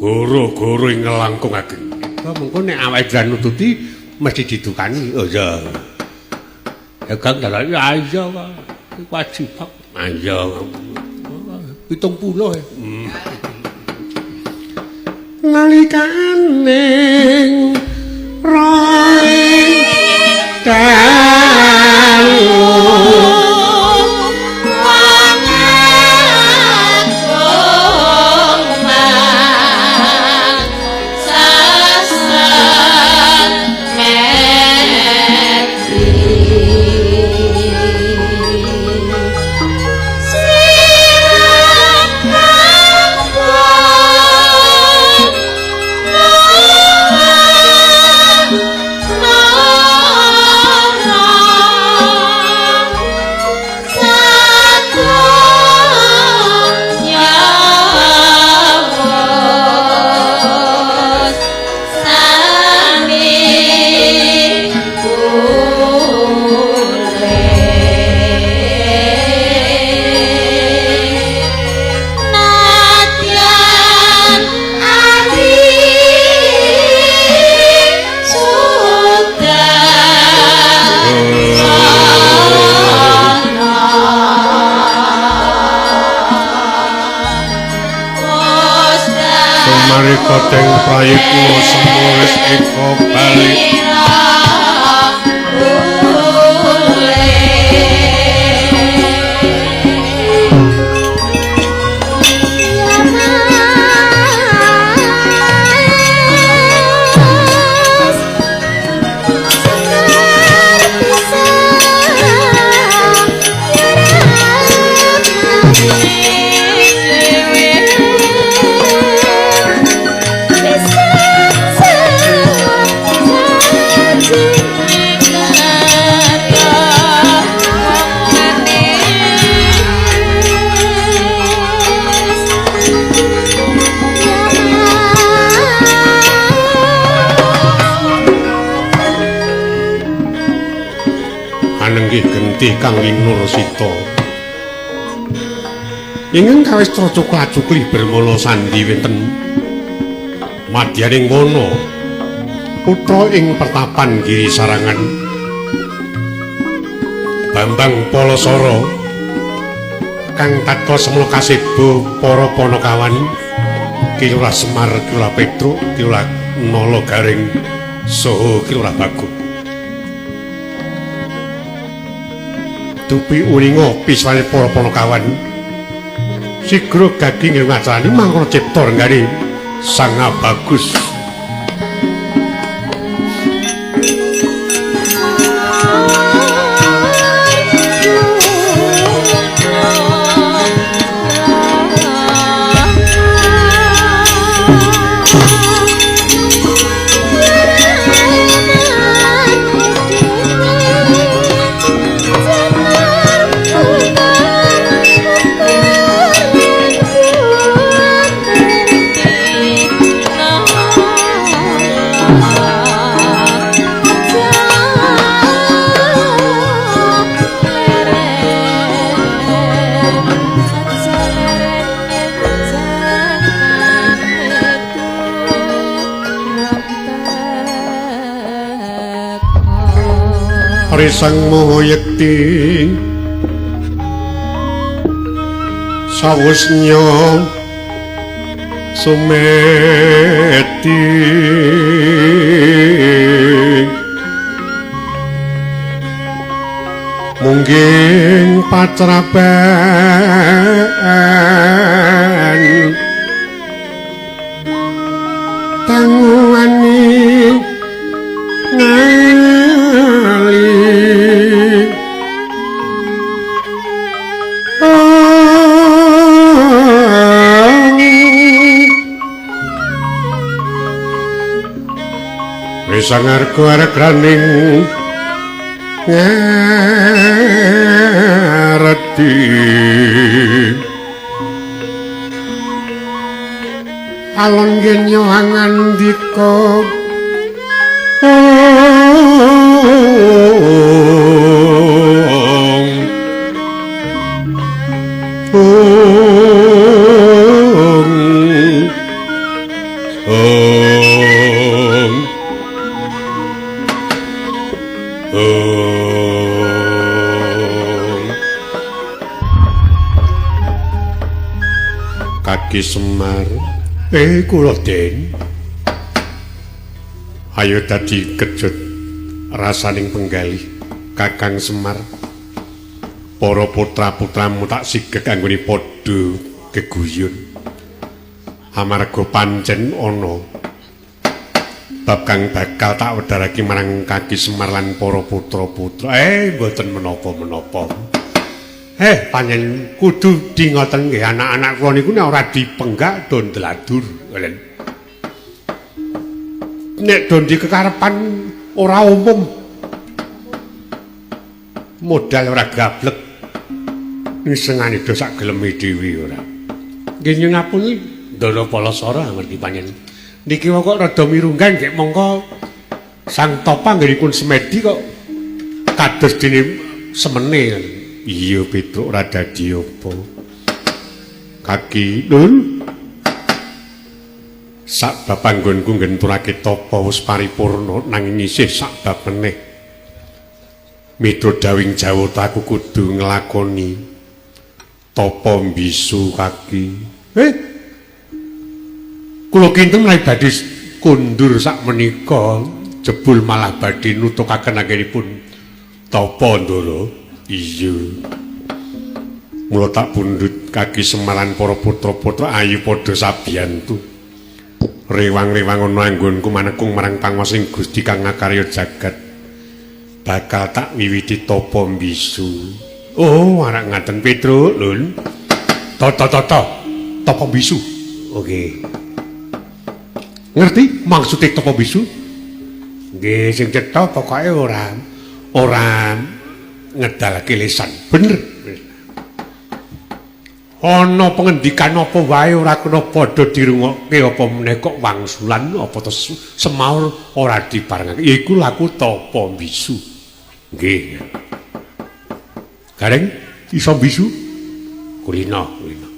goro-goro ing langkung ageng. Mengko nek awake dhewe nututi mesti didukani. Oh iya. Ya Kang dalan ya iya kok. Wajib kok. Iya. 70 ya. Nalikane roe dalu Kodeng prayitna semuris eka balik. Anenggih genti kang ing Nursita. Ingkang kawis cocok-cocokli bermala sandi wonten Madyaning wana putra ing pertapan Giri Sarangan Bambang Palasara kang tatkala semana kaseba para panakawan Ki Lurah Semar, Ki Lurah Petruk, Ki Lurah Nala Garing saha Ki Lurah Bagong. Dupi uninga piswane para panakawan sigra gagi ngiring acarane mangkono cipta renggane Sang Bagus. Sang Mahayekti sawusnya sumeti mungging pacraban tangguhane ngali. Sangarga aregraning ngaredi alon genyo angandika Kaki Semar, kula Den. Ayo dadi kejut rasaning penggalih Kakang Semar. Para putra-putramu tak sigek anggone padha geguyun. Amarga pancen ana bab kang bakal tak wedharake marang Kaki Semar lan para putra-putra. Mboten menapa-menapa. Pancen kudu di ngoten nggih, anak-anak kula niku nek ora dipenggak do ndladur. Nek do di kekarepan ora umum. Modal ora gablek. Nisengane do sak geleme dhewe ora. Nggih nyuwun ngapunten Ndara Palasara amargi pancen niki kok rada mirunggan nggih mongko Sang Tapa anggenipun semedi kok kados dene semene. Iya Petruk ora dadi apa. Kaki Lur. Sak bab panggonku nggenturake tapa wis paripurna nanging isih sak bab meneh. Miturut dawing Jawata aku kudu nglakoni tapa mbisu kaki. Kula kinten menawi badhe kondur sak menika jebul malah badhe nutukaken anggenipun tapa Ndara. Iya. Mula tak pundhut Kaki Semar lan para putra-putra ayu padha sabiyantu. Rewang-rewang ana anggonku manekung marang panguwasaning Gusti kang ngakarya jagat. Bakal tak wiwiti tapa mbisu. Oh, arak ngaten Petruk, Lun. Tata-tata, tapa mbisu. Oke. Ngerti maksude tapa mbisu? Nggih, sing cetha pokoke ora ngedalake lisan. Bener. Ana pengendikan apa wae ora kena padha dirungokke apa meneh kok wangsulan apa terus semaur ora dibarengake. Iku laku tapa mbisu. Nggih. Gareng iso mbisu? Kulino, kulino.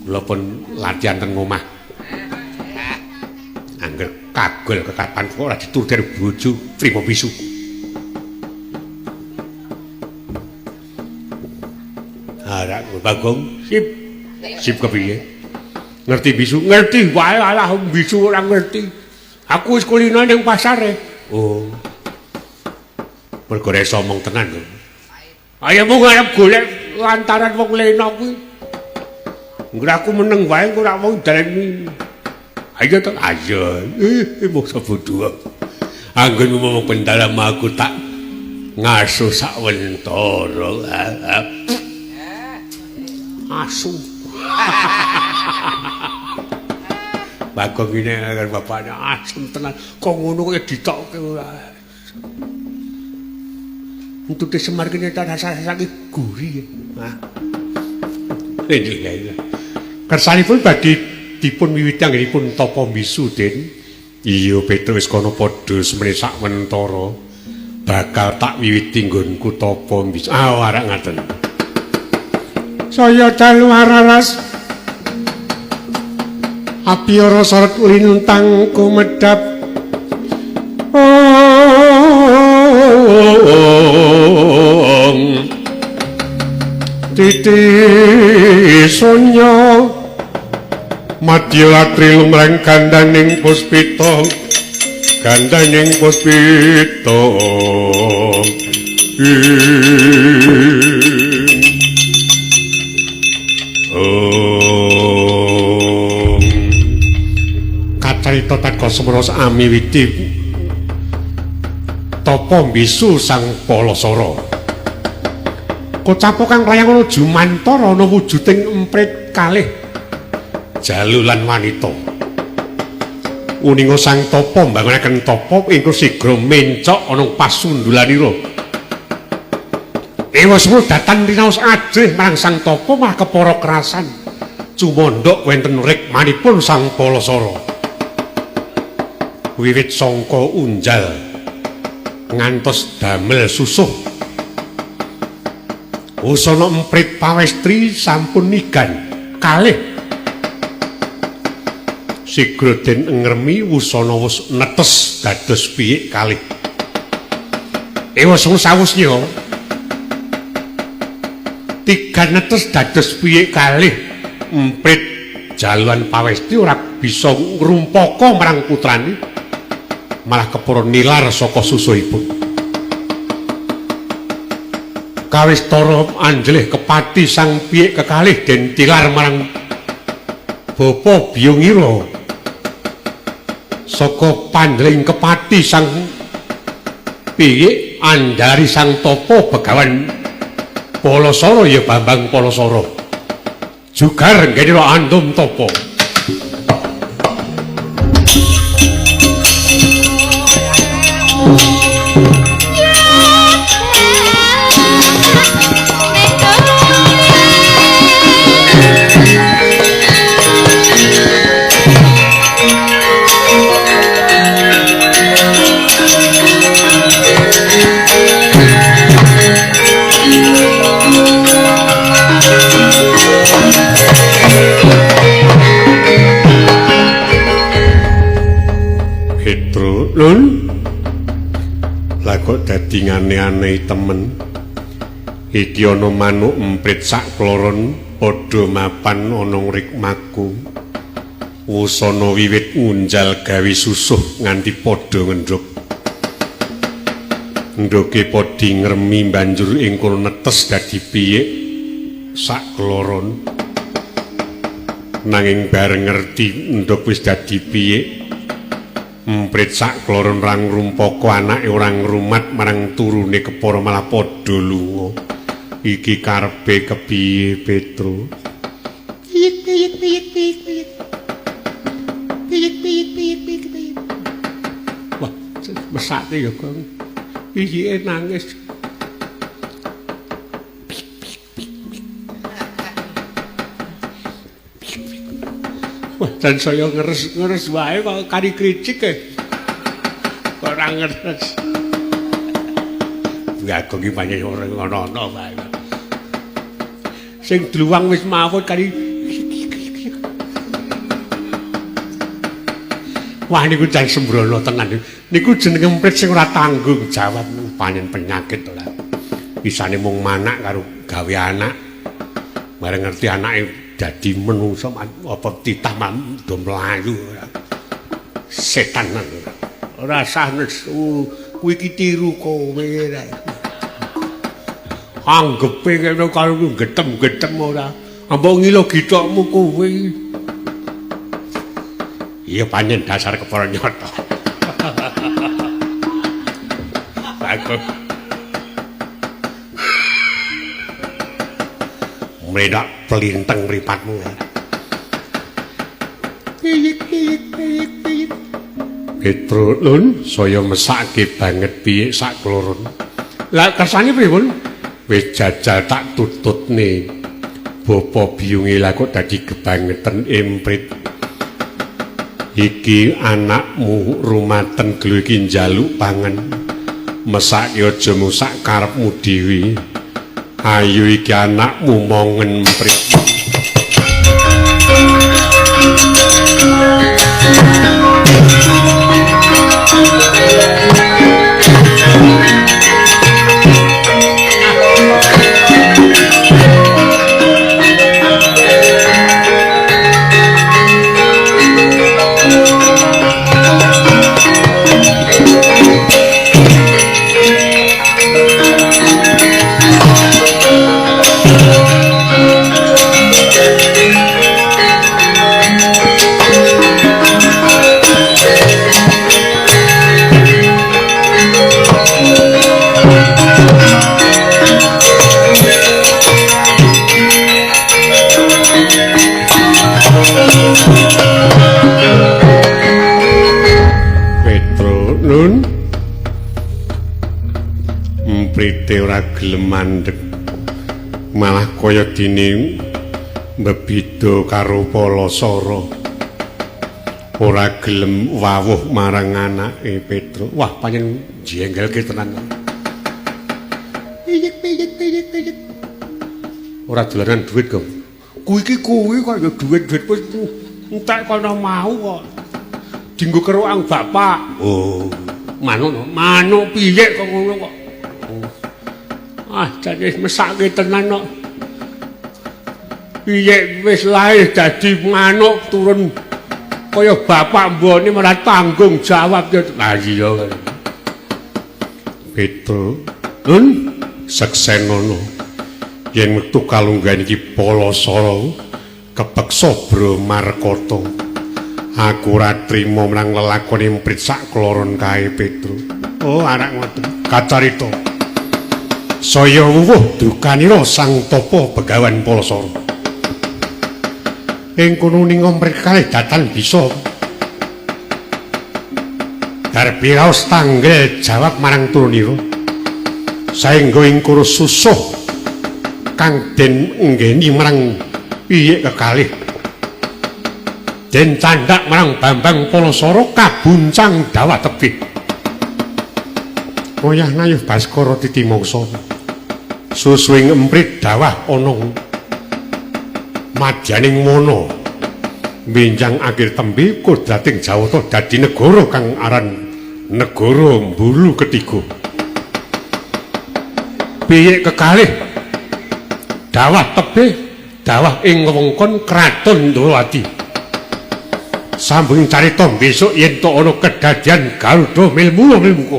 Kula pun latihan teng omah. Kagol kekapan kok ora dituruti bojo trimo bisu. Arak Bagong sip. Sip kepiye? Ngerti bisu? Ngerti wae alah bisu ora ngerti. Aku wis kulino ning pasare. Oh. Mergo iso omong tenan lho. Ayo mung arep golek lantaran wong lena kuwi. Engko aku meneng wae engko ora wong dalan. Ayo to, ayo. Moksa bodho. Anggonmu ngomong pendalam aku tak ngasuh sawentara. Asu. Bagong ini karo bapaknya asem tenan. Kok ngono kok ditokke ora. Entute Semar kene rasa-rasake gurih. Hah. Iya. Kersanipun badhe dipun wiwiti anggenipun tapa mbisu, Den. Iya, Petro wis kono padha semene sawentara. Bakal tak wiwiti nggonku tapa mbisu. Ah, arak ngaten. Saya dalu araras. Abiyara sorot lintang kumedhap. Titi sonya madya latri lumrang gandaning puspita, gandaning puspita. Kacarita tatkala semana amiwiti tapa mbisu Sang Palasara. Kocapo kang layang ana jumantara ana wujuding emprit kalih jalu lan wanita. Uninga Sang Tapa mbangunaken tapa ingkang sigra mencok ana pasundulanira. Dewa semua datan rinaos ajrih marang Sang Tapa malah kepara kerasan cumandhak wonten rikmanipun Sang Palasara. Wiwit sangka unjal ngantos damel susuh. Wusana emprit pawestri sampun nigan kalih. Sigra den ngremi wusana wus netes dados piyik kalih. Ewa sawusnya tiga netes dados piyik kalih. Emprit jaluan pawestri ora bisa ngrumpaka marang putrane, malah kepara nilar saka susuhipun. Kawistara anjelih kepati sang piyik kekalih den tilar marang bapa Biyungira. Saka panjeling kepati sang piyik andhari Sang Tapa Begawan Palasara ya Bambang Palasara. Jugar nggenira andum tapa. Lun, lah kok dadi ngane-aneh temen. Iki ana manuk emprit sak kloron padha mapan ana rikmaku. Wusana wiwit ngunjal gawe susuh nganti padha ngendhog. Endhoge padha ngremi banjur ing kono netes dadi piyik sak kloron. Nanging bareng ngerti endhog wis dadi piyik, emprit sak kloron ra ngrumpaka anake ora ngrumat marang turune kepara malah padha lunga. Iki karepe kepiye, Petro? Piyik piyik piyik piyik piyik. Piyik piyik piyik piyik piyik. Wah, mesake ya, Gong. Piyike nangis. Wah, dan saya ngeres-ngeres wae kok kari kricik e. Kok ora ngeres. Bagong iki pancen ora ngono-ono wae. Sing dluwang wis mawut kari. Wah niku jan sembrono tenan. Niku jenenge emprit sing ora tanggung jawab panen penyakit ora. Isane mung manak karo gawe anak. Bareng ngerti anake dadi menungsa apa titah do mlayu ora. Setan ora sah nesu kuwi iki tiru kowe ora. Anggepe kene karo getem-getem ora. Ambok ngilo githokmu kowe. Iya pancen dasar kepara nyata. Bagus. Mledak plinteng mripatmu. Piyik piyik piyik piyik. Petro lun saya mesake banget piyik sak kloron. Lah kersane pripun? Wis jajal tak tututne. Bapa biyunge lah kok dadi gebangeten emprit. Iki anakmu rumaten gelo iki njaluk pangan. Mesake aja mung sak karepmu dhewe. Ayo iki anakmu mongen emprit. Emprite ora gelem mandeg, malah kaya dene mbebida karo Palasara. Ora gelem wawuh marang anake Petro. Wah, pancen jenggelke tenan. Piyik piyik piyik piyik. Ora dolanan duit, Gong. Kuwi iki kuwi kok ya duit-duit wis entek kono mau kok. Dinggo keruang bapak. Oh, manuk manuk piyik kok ngono kok. Ah, jane mesake tenan kok. Piyik wis lahir dadi manuk turun kaya bapak mbone ora tanggung jawab ya. Lah iya. Petro, nun seksenono. Yen wektu kalungguhan iki Palasara kepeksa Bromarkata. Aku ora trima marang lelakone emprit sak kloron kae Petro. Oh, arak ngoten. Kacarita. Saya wuwuh dukanira Sang Tapa Begawan Palasara. Ing kono ning emprit kalih datan bisa darbi raos tanggel jawab marang turunira. Saengga ing kono susuh kang den enggeni marang piyik kekalih. Den candhak marang Bambang Palasara kabuncang dawah tebih. Oyah nayuh Baskara titimangsa. Susuhing emprit dawah ana madyaning wana. Benjang akhir tembe kodrating Jawata dadi negara kang aran Negara Mbulu Ketiga. Piyik kekalih dawah tebih dawah ing wewengkon Kraton Ndorowati. Sambung carita besok yen to ana kedadian Garuda milmula milmuka.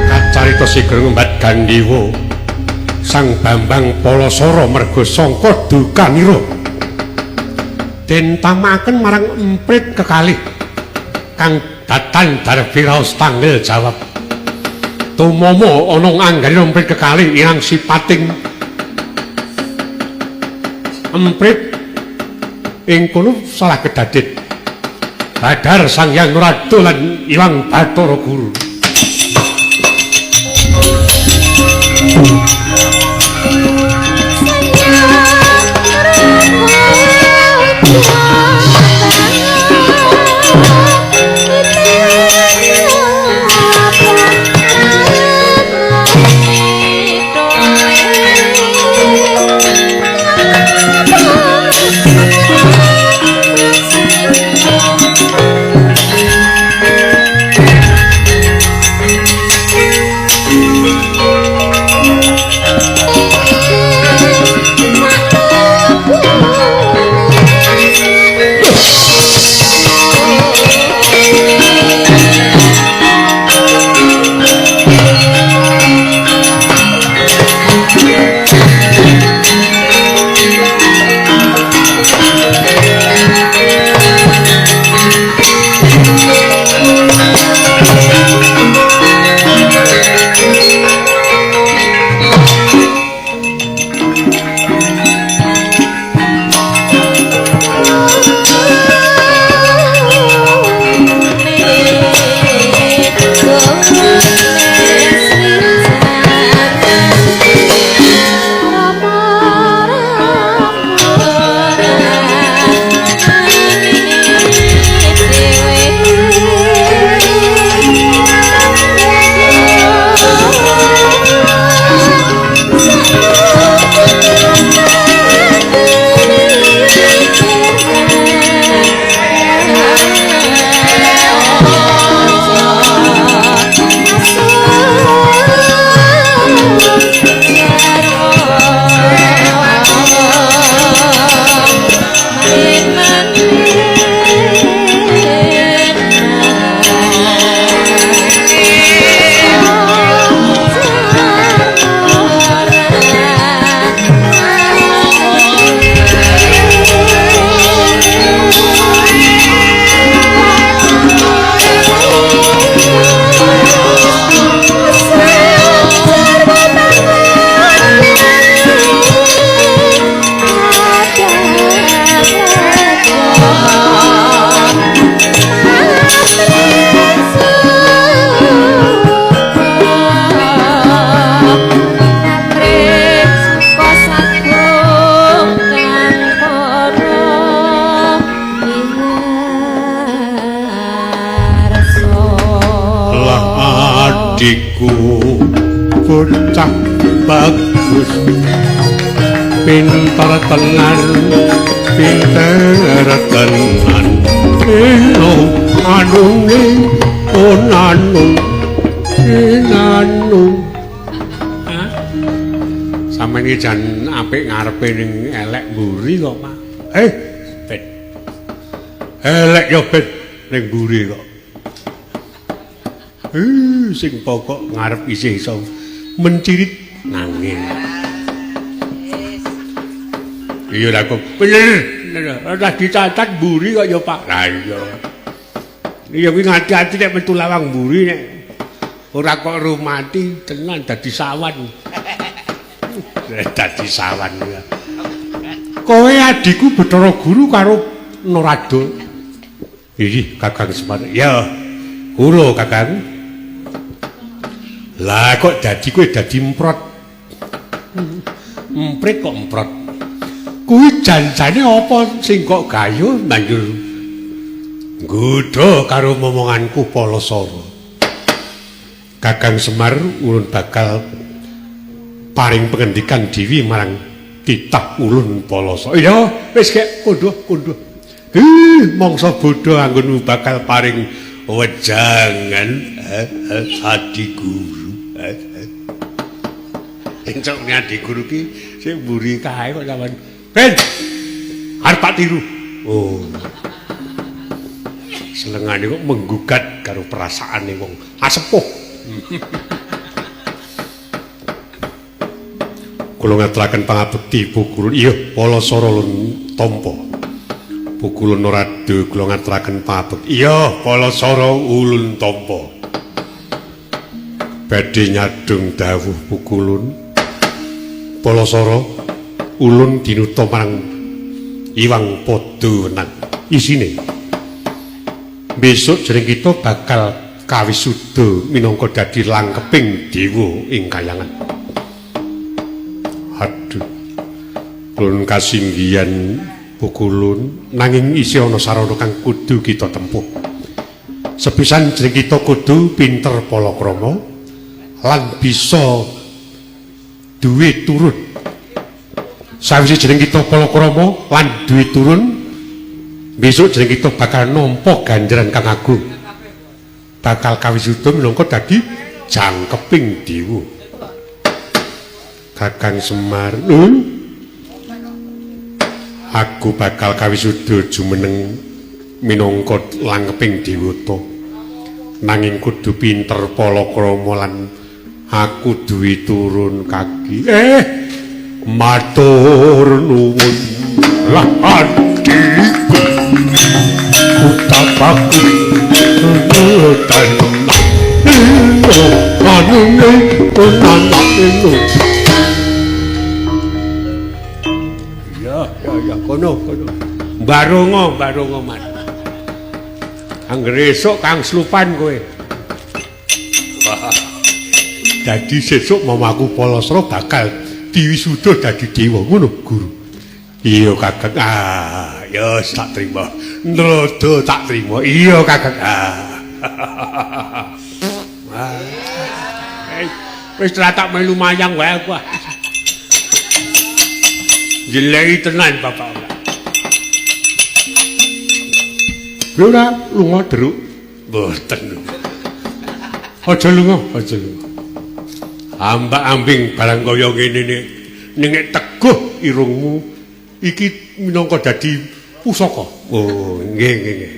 Kacarita sigra ngembat Gandewa Sang Bambang Palasara merga sangka dukanira den tamakaken marang emprit kekalih kang datan darbi raos tanggel jawab. Tumomo ana anggane emprit kekalih ilang sipating Emprit ing kono salah kedaden. Badar Sang Hyang Narada lan Iwang Bathara Guru. Adikku bocah bagus, pinter tenan, pinter tenan. Eno anune onanu inanu. Hah? Sampeyan iki jan apik ngarepe ning elek mburi kok, Pak. Ben. Elek ya ben ning mburi kok. Sing pokok ngarep isih iso mencirit nanging. Iya lah kok bener. Ora dicatat mburi kok ya, Pak. Lah iya. Iya kuwi ngati-ati nek metu lawang mburi nek ora kok rumati tenan dadi sawan. Dadi sawan ya. Kowe adikku Bathara Guru karo Narada. Ih, Kakang Semar. Ya. Guru Kakang. Lah kok dadi kowe dadi emprot. Emprit kok emprot. Kuwi janjane apa sing kok gayuh banjur nggodha karo momonganku Palasara. Kakang Semar ulun bakal paring pengendikan dewi marang titah ulun Palasara. Iya, wis gek kondho-kondho. Ih, mangsa bodho anggonmu bakal paring wejangan adi guru. Encok adi guru ki sing mburi kae kok sampean. Ben arep tak tiru. Oh. Selengane kok menggugat karo perasaane wong asepuh. Kula ngaturaken pangabekti Bu Guru. Iya, Palasara ulun tampa. Bu Guru Narada kula ngaturaken pangabekti. Iya, Palasara ulun tampa. Badhe nyadhung dawuh Bu Kulun. Palasara ulun dinuta marang Iwang padha wenang isine. Besok jeneng kita bakal kawisuda minangka dadi langkeping dewa ing kayangan. Aduh. Kulun kasinggihan pukulun nanging isih ana sarana kang kudu kita tempuh. Sepisan jeneng kita kudu pinter palakrama lan bisa duwe turun. Sawise jeneng kita palakrama lan duwe turun, besok jeneng kita bakal nampa ganjaran kang agung. Bakal kawisuda minangka dadi jangkeping dewa. Kakang Semar, nun, aku bakal kawisuda jumeneng minangka langkeping dewata. Nanging kudu pinter palakrama lan aku duwe turun kaki. Matur nuwun lah adhiku utapaku tan. Ya, ya, ya, kono, kono. Barongo, barongo man. Angger esuk kang slupan kowe. Dadi sesuk mamaku Palasara bakal diwisuda dadi dewa ngono, Guru. Iya, Kakang. Ah, ya tak trima. Nrodo tak trima. Iya, Kakang. Ah. Wis tak melu mayang wae aku. Jelei tenan bapak ora. Lho ora lunga deruk. Mboten. Aja lunga, aja lunga. Ambak-ambing barang kaya ngene ning teguh irungmu iki minangka dadi pusaka. Oh, nggih nggih nggih.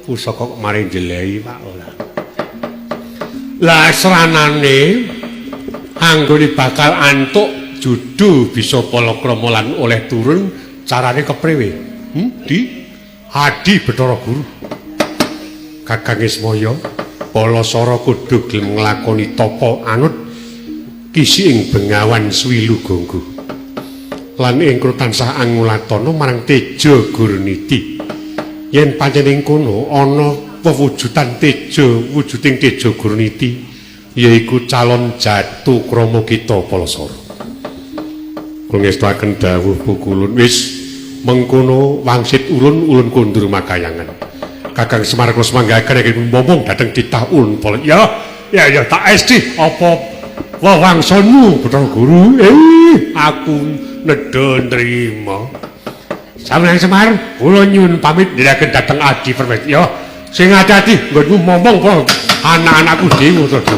Pusaka kok mari jelei Pak ora. Lah sranane anggone bakal antuk judu bisa palakrama lan oleh turun carane kepriwe? Di Adi Bathara Guru. Kakang Ismaya, Palasara kudu gelem nglakoni tapa anut kisi ing Bengawan Swilu Gangga. Lan ing tansah angulatana marang Teja Gurniti. Yen pancen ing kono ana pewujudan teja, wujuding Teja Gurniti yaiku calon jatuh krama kita Palasara. Kula ngestuaken dawuh pukulun wis mengkono wangsit ulun ulun kondur makayangan. Kakang Semar kula semanggaken iki momong dhateng titah ulun Pala. Ya, ya ya tak esti apa wewangsanmu Bathara Guru. Aku nedha nrima. Sampeyan Semar, kula nyuwun pamit ndherekaken dhateng Adi Permesti. Ya, sing ati-ati nggonmu momong apa anak-anakku dhewe to.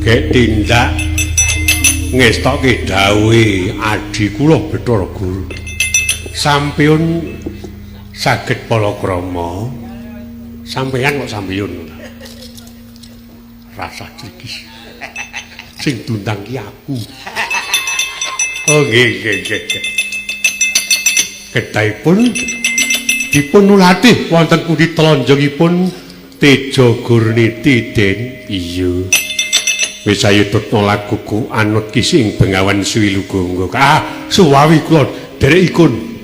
Gek tindak ngestokke dawuhe adi kula Bathara Guru. Sampeyun saged palakrama. Sampeyan kok sampeyun. Rasah crikis. Sing diundang ki aku. Oh nggih nggih nggih. Kedahipun dipun nulatih wonten pundi telonjongipun Teja Gurniti Den. Iya. Wis ayo tutna laguku anut kisi ing Bengawan Swilu Gangga. Ah, suwawi kula dherek ikun.